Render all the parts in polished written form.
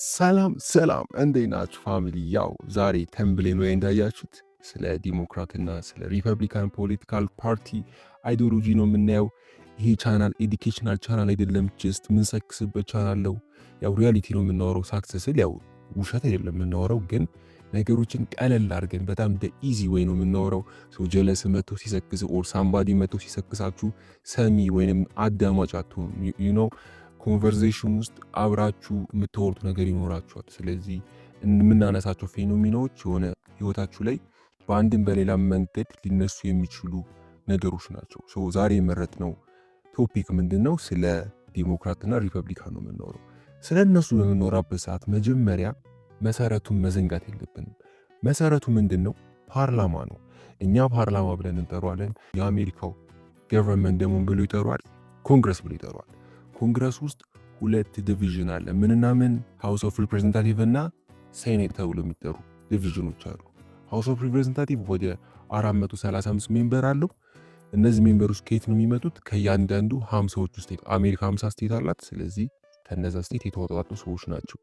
ሰላም ሰላም፣ እንዴት ናችሁ family? ያው ዛሬ thumbnail ላይ እንዳያችሁት ስለ ዲሞክራትና ስለ ሪፐብሊካን political party ideology ነው የምናየው። ይሄ channel educational channel አይደለም፣ just የምንሰክስበት ቻናል ነው። ያው reality ነው የምናወራው። ሳክስ ስል ያው ውሸት አይደለም የምናወራው፣ ግን ነገሮችን ቀለል አድርገን በጣም easy way ነው የምናወራው። ሰው ጀለስ መቶ ሲሰክስ or somebody መቶ ሲሰክሳችሁ ሰሚ ወይንም አዳማጭ አትሆኑ። Conversation ውስጥ አብራችሁ የምታወሩት ነገር ይኖራችኋል። ስለዚህ የምናነሳቸው phenomena ዎች የሆነ ህይወታችሁ ላይ በአንድም በሌላ መንገድ ሊነሱ የሚችሉ ነገሮች ናቸው። So ዛሬ የመረጥነው topic ምንድን ነው? ስለ ዲሞክራትና ሪፐብሊካን ነው የምናወራው። ስለ እነሱ በምናወራበት ሰዓት መጀመሪያ መሰረቱን መዘንጋት የለብንም። መሰረቱ ምንድን ነው? ፓርላማ ነው። እኛ ፓርላማ ብለን እንጠራዋለን። የአሜሪካው government ደግሞ ብሎ ይጠሯል፣ ኮንግረስ ብሎ ይጠሯል። ኮንግረስ ውስጥ ሁለት division አለ። ምንና ምን? House of Representative እና ሴኔት ተብሎ የሚጠሩ division ኖች አሉ። House of Representative ወደ 435 member አለው። እነዚህ member ኦች ከየት ነው የሚመጡት? ከእያንዳንዱ 50ዎቹ state። አሜሪካ 50 state አላት። ስለዚህ ከነዛ state የተወጣጡ ሰዎች ናቸው።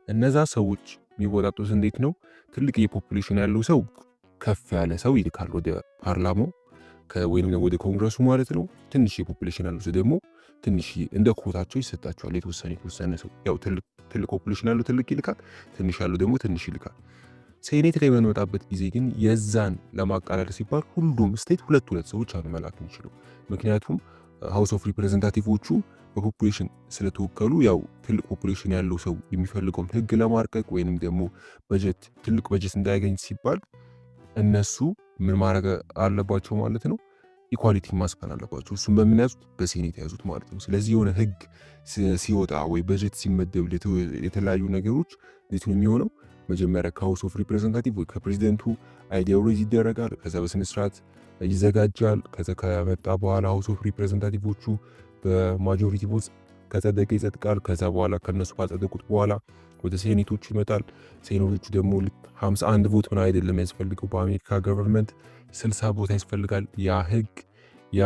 እነዛ ሰዎች የሚወጣጡት እንዴት ነው? ትልቅ የ population ያለው ሰው ከፍ ያለ ሰው ይልካል ወደ ፓርላማው ወይም ወደ ኮንግረሱ ማለት ነው። ትንሽ የ population ያለው ሰው ደግሞ ትንሽ እንደ ኮታቸው ይሰጣቸዋል። የተወሰነ የተወሰነ ሰው፣ ያው ትልቅ population ያለው ትልቅ ይልካል፣ ትንሽ ያለው ደግሞ ትንሽ ይልካል። ሴኔት ላይ በምንመጣበት ጊዜ ግን የዛን ለማቃለል ሲባል ሁሉም state ሁለት ሁለት ሰዎች አሉ መላክ የሚችሉ። ምክንያቱም House of Representative ኦቹ በ population ስለተወከሉ ያው ትልቅ population ያለው ሰው የሚፈልገውን ህግ ለማርቀቅ ወይንም ደግሞ በጀት፣ ትልቅ በጀት እንዳያገኝ ሲባል እነሱ ምን ማድረግ አለባቸው ማለት ነው? Equality ማስፈን አለባቸው። እሱም በምን ያዙት? በሴኔት ያዙት ማለት ነው። ስለዚህ የሆነ ህግ ሲወጣ ወይ በጀት ሲመደብ የተለያዩ ነገሮች እንዴት ነው የሚሆነው? መጀመሪያ ከ House of Representative ወይ ከፕሬዚደንቱ idea raise ይደረጋል። ከዛ በስነስርዓት ይዘጋጃል። ከዛ ከመጣ በኋላ House of Representative ኦቹ በ majority vote ከጸደቀ ይጸድቃል። ከዛ በኋላ ከነሱ ካጸደቁት በኋላ ወደ ሴኔቶቹ ይመጣል። ሴኔቶቹ ደግሞ ልክ 51 vote ምን አይደለም ያስፈልገው፣ በአሜሪካ government 60 vote ያስፈልጋል ያ ህግ፣ ያ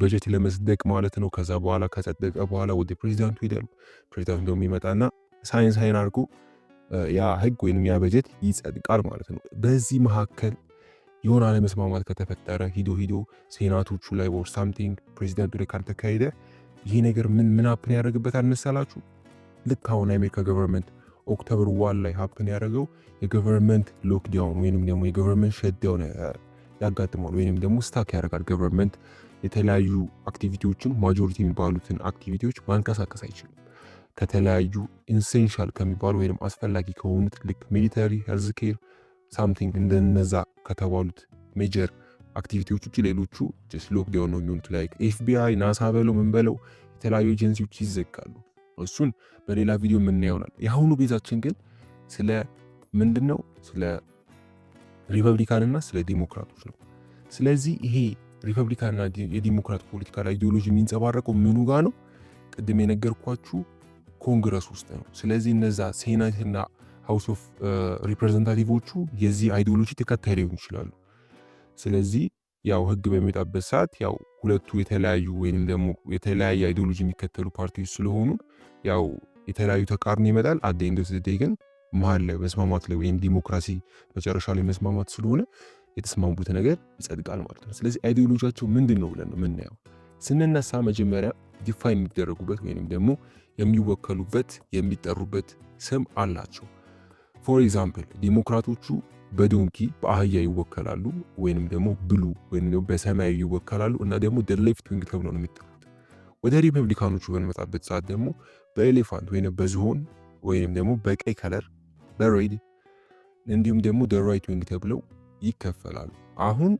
በጀት ለመጽደቅ ማለት ነው። ከዛ በኋላ ከጸደቀ በኋላ ወደ ፕሬዚዳንቱ ይሄዳሉ። ፕሬዚዳንቱ ደግሞ ይመጣና sign sign አድርጎ ያ ህግ ወይም ያ በጀት ይጸድቃል ማለት ነው። በዚህ መካከል የሆነ አለመስማማት ከተፈጠረ ሂዶ ሂዶ ሴናቶቹ ላይ or something ፕሬዚዳንቱ ላይ ካልተካሄደ ይሄ ነገር ምን ምን happen ያደርግበታል መሰላችሁ? ልክ አሁን የአሜሪካ government October 1 ላይ happen ያደረገው የ government lockdown ወይንም ደግሞ የ government shutdown ያጋጥመዋል ወይንም ደግሞ stuck ያደርጋል። Government የተለያዩ activity ዎችን፣ majority የሚባሉትን activity ዎች ማንቀሳቀስ አይችልም። ከተለያዩ essential ከሚባሉ ወይም አስፈላጊ ከሆኑት ልክ military፣ healthcare፣ something እንደነዛ ከተባሉት major activity ዎች ውጭ ሌሎቹ just lockdown ነው የሚሆኑት። Like FBI፣ ናሳ በለው ምን በለው የተለያዩ ኤጀንሲዎች ይዘጋሉ። እሱን በሌላ ቪዲዮ የምናየው ይሆናል። የአሁኑ base ኣችን ግን ስለ ምንድን ነው? ስለ ሪፐብሊካን እና ስለ ዲሞክራቶች ነው። ስለዚህ ይሄ ሪፐብሊካንና የዲሞክራት political ideology የሚንጸባረቀው ምኑ ጋ ነው? ቅድም የነገርኳችሁ ኮንግረስ ውስጥ ነው። ስለዚህ እነዛ ሴኔትና House of Representative ኦቹ የዚህ ideology ተከታይ ሊሆኑ ይችላሉ። ስለዚህ ያው ህግ በሚወጣበት ሰዓት ያው ሁለቱ የተለያዩ ወይንም ደግሞ የተለያየ ideology የሚከተሉ ፓርቲዎች ስለሆኑ ያው የተለያዩ ተቃርኖ ይመጣል። At the end of the day ግን መሀል ላይ መስማማት ላይ ወይም ዲሞክራሲ መጨረሻ ላይ መስማማት ስለሆነ የተስማሙት ነገር ይጸድቃል ማለት ነው። ስለዚህ ideology ያቸው ምንድን ነው ብለን ነው የምናየው። ስንነሳ መጀመሪያ define የሚደረጉበት ወይንም ደግሞ የሚወከሉበት፣ የሚጠሩበት ስም አላቸው። For example ዲሞክራቶቹ በ donkey፣ በአህያ ይወከላሉ ወይንም ደግሞ blue ወይንም ደግሞ በሰማያዊ ይወከላሉ እና ደግሞ the left wing ተብሎ ነው የሚጠሩት። ወደ ሪፐብሊካኖቹ በንመጣበት ሰዓት ደግሞ በ elephant ወይንም በዝሆን ወይንም ደግሞ በቀይ color፣ በ red፣ እንዲሁም ደግሞ the right wing ተብለው ይከፈላሉ። አሁን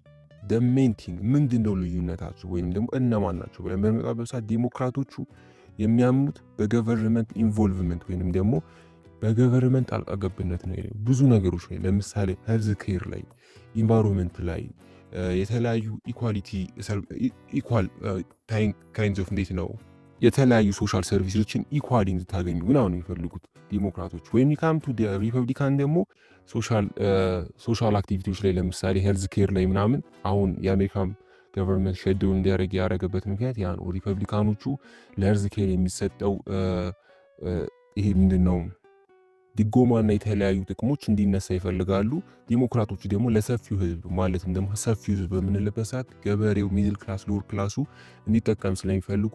the main thing ምንድን ነው ልዩነታቸው ወይንም ደግሞ እነማን ናቸው ብለን በምንመጣበት ሰዓት ዲሞክራቶቹ የሚያምኑት በ government involvement ወይንም ደግሞ በ government ጣልቃ ገብነት ነው። ብዙ ነገሮች ላይ፣ ለምሳሌ healthcare ላይ፣ environment ላይ፣ የተለያዩ equality፣ equal kinds of፣ እንዴት ነው፣ የተለያዩ social service ኦችን equally እንድታገኙ ምናምን የሚፈልጉት ዲሞክራቶች። When we come to ሪፐብሊካን ደግሞ social activity ዎች ላይ፣ ለምሳሌ healthcare ላይ ምናምን፣ አሁን የአሜሪካን government shutdown እንዲያደርግ ያደረገበት ምክንያት ያ ነው። ሪፐብሊካኖቹ ለ healthcare የሚሰጠው ይሄ ምንድን ነው ድጎማና የተለያዩ ጥቅሞች እንዲነሳ ይፈልጋሉ። ዲሞክራቶቹ ደግሞ ለሰፊው ህዝብ፣ ማለትም ደግሞ ሰፊው ህዝብ በምንልበት ሰዓት ገበሬው፣ middle class፣ lower class ኡ እንዲጠቀም ስለሚፈልጉ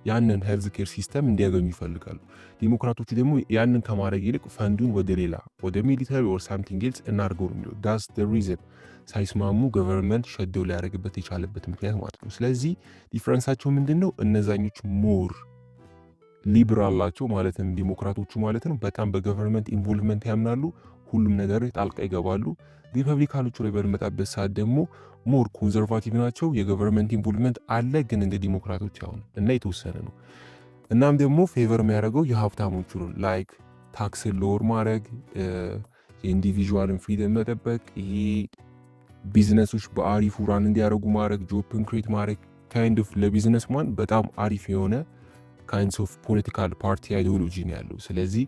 ያንን health care system እንዲያገኙ ይፈልጋሉ። ዲሞክራቶቹ ደግሞ ያንን ከማድረግ ይልቅ ፈንዱን ወደ ሌላ፣ ወደ military or something else እናድርገው ነው የሚለው። That's the reason ሳይስማሙ government shutdown ሊያደርግበት የቻለበት ምክንያት ማለት ነው። ስለዚህ difference ኣቸው ምንድን ነው? እነዛኞቹ more ሊብራል ናቸው፣ ማለትም ዲሞክራቶቹ ማለት ነው። በጣም በ government involvement ያምናሉ። ሁሉም ነገር ጣልቃ ይገባሉ። ሪፐብሊካኖቹ ላይ በምንመጣበት ሰዓት ደግሞ more conservative ናቸው። የ government involvement አለ፣ ግን እንደ ዲሞክራቶች አይሆንም እና የተወሰነ ነው። እናም ደግሞ favor የሚያደርገው የሀብታሞቹ ነው። Like tax ን lower ማድረግ፣ የ individual ን freedom መጠበቅ፣ ይሄ ቢዝነሶች በአሪፉ run እንዲያደርጉ ማድረግ፣ job ን create ማድረግ፣ kind of ለ businessman በጣም አሪፍ የሆነ kinds of political party ideology ነው ያለው። ስለዚህ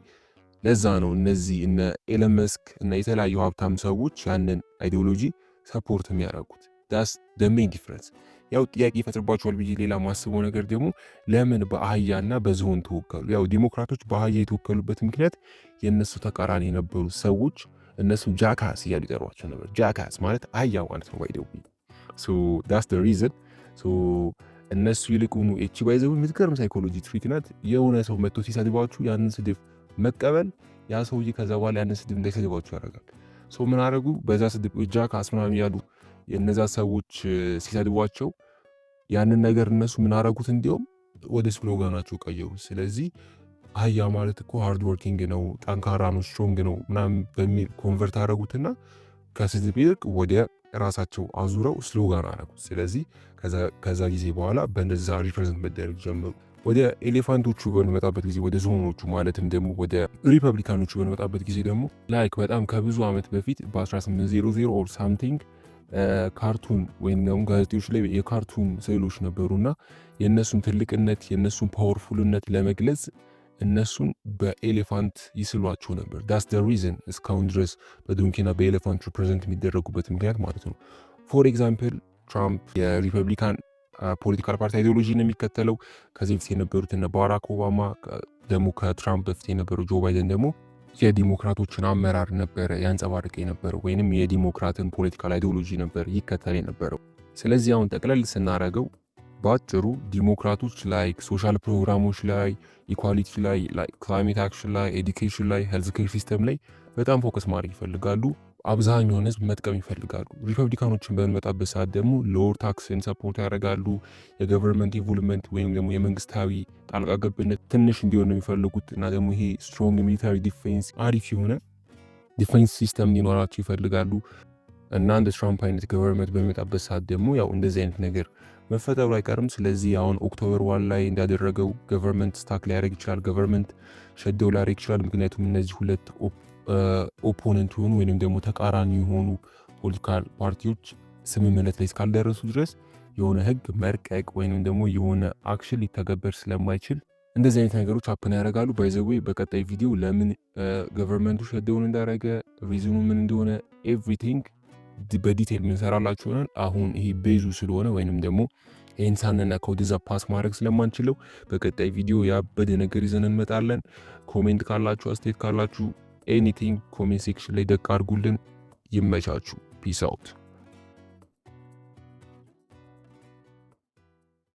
ለዛ ነው እነዚህ እነ ኤለን መስክ እና የተለያዩ ሀብታም ሰዎች ያንን ideology support የሚያደርጉት። That's the main difference። ያው ጥያቄ ይፈጥርባቸዋል ብዬ ሌላ ማስበው ነገር ደግሞ ለምን በአህያና በዝሆን ተወከሉ? ያው ዲሞክራቶች በአህያ የተወከሉበት ምክንያት የእነሱ ተቃራኒ የነበሩ ሰዎች እነሱ jackass እያሉ ይጠሯቸው ነበር። Jackass ማለት አህያ ማለት ነው። By the way, so that's the reason። So እነሱ ይልቁኑ እቺ by the way የምትገርም psychology trick ናት። የሆነ ሰው መጥቶ ሲሰድባችሁ ያንን ስድብ መቀበል ያ ሰውዬ ከዛ በኋላ ያንን ስድብ እንዳይሰድባችሁ ያደርጋል። So ምን አደረጉ? በዛ ስድብ jackass ምናምን እያሉ የእነዛ ሰዎች ሲሰድቧቸው ያንን ነገር እነሱ ምን አደረጉት? እንዲያውም ወደ slogan ኣቸው ቀየሩ። ስለዚህ አህያ ማለት እኮ hard working ነው፣ ጠንካራ ነው፣ strong ነው ምናምን በሚል convert አደረጉትና ከስድብ ይልቅ ወደ ራሳቸው አዙረው slogan አደረጉት። ስለዚህ ከዛ ጊዜ በኋላ በእንደዛ represent መደረግ ጀመሩ። ወደ elephant ኦቹ በምንመጣበት ጊዜ፣ ወደ ዝሆኖቹ ማለትም ደግሞ ወደ ሪፐብሊካኖቹ በምንመጣበት ጊዜ ደግሞ like በጣም ከብዙ ዓመት በፊት በ1800 or something cartoon ወይም ደግሞ ጋዜጦች ላይ የ cartoon ስዕሎች ነበሩና የእነሱን ትልቅነት፣ የእነሱን powerful ነት ለመግለጽ እነሱን በ elephant ይስሏቸው ነበር። That's the reason እስካሁን ድረስ በ donkey ና በ elephant represent የሚደረጉበት ምክንያት ማለት ነው። For example, ትራምፕ የ Republican political party ideology ነው የሚከተለው። ከዚህ በፊት የነበሩት እነ ባራክ ኦባማ ደግሞ፣ ከትራምፕ በፊት የነበረው ጆ ባይደን ደግሞ የዲሞክራቶችን አመራር ነበረ ያንጸባርቅ የነበረው ወይንም የዲሞክራትን political ideology ነበር ይከተል የነበረው። ስለዚህ አሁን ጠቅለል ስናደርገው በአጭሩ ዲሞክራቶች like social ፕሮግራሞች ላይ፣ equality ላይ፣ climate action ላይ፣ education ላይ፣ health care system ላይ በጣም focus ማድረግ ይፈልጋሉ። አብዛኛውን ህዝብ መጥቀም ይፈልጋሉ። ሪፐብሊካኖችን በምንመጣበት ሰዓት ደግሞ lower tax ን support ያደርጋሉ። የ government involvement ወይም ደግሞ የመንግስታዊ ጣልቃ ገብነት ትንሽ እንዲሆን ነው የሚፈልጉት እና ደግሞ ይሄ strong military defense፣ አሪፍ የሆነ defense system እንዲኖራቸው ይፈልጋሉ። እና እንደ ትራምፕ አይነት government በሚመጣበት ሰዓት ደግሞ ያው እንደዚህ አይነት ነገር መፈጠሩ አይቀርም። ስለዚህ አሁን October 1 ላይ እንዳደረገው government stuck ሊያደርግ ይችላል። Government shutdown ሊያደርግ ይችላል። ምክንያቱም እነዚህ ሁለት opponent የሆኑ ወይንም ደግሞ ተቃራኒ የሆኑ political ፓርቲዎች ስምምነት ላይ እስካልደረሱ ድረስ የሆነ ህግ መርቀቅ ወይንም ደግሞ የሆነ action ሊተገበር ስለማይችል እንደዚህ አይነት ነገሮች happen ያደርጋሉ። By the way, በቀጣይ ቪዲዮ ለምን government ኡ shutdown እንዳደረገ፣ reason ኡ ምን እንደሆነ everything በ detail የምንሰራላችሁ ይሆናል። አሁን ይሄ base ኡ ስለሆነ ወይንም ደግሞ ይህን ሳንነካው ወደዛ pass ማድረግ ስለማንችለው በቀጣይ ቪዲዮ ያበደ ነገር ይዘን እንመጣለን። Comment ካላችሁ፣ አስተያየት ካላችሁ anything comment section ላይ ደቅ አድርጉልን። ይመቻችሁ። Peace out.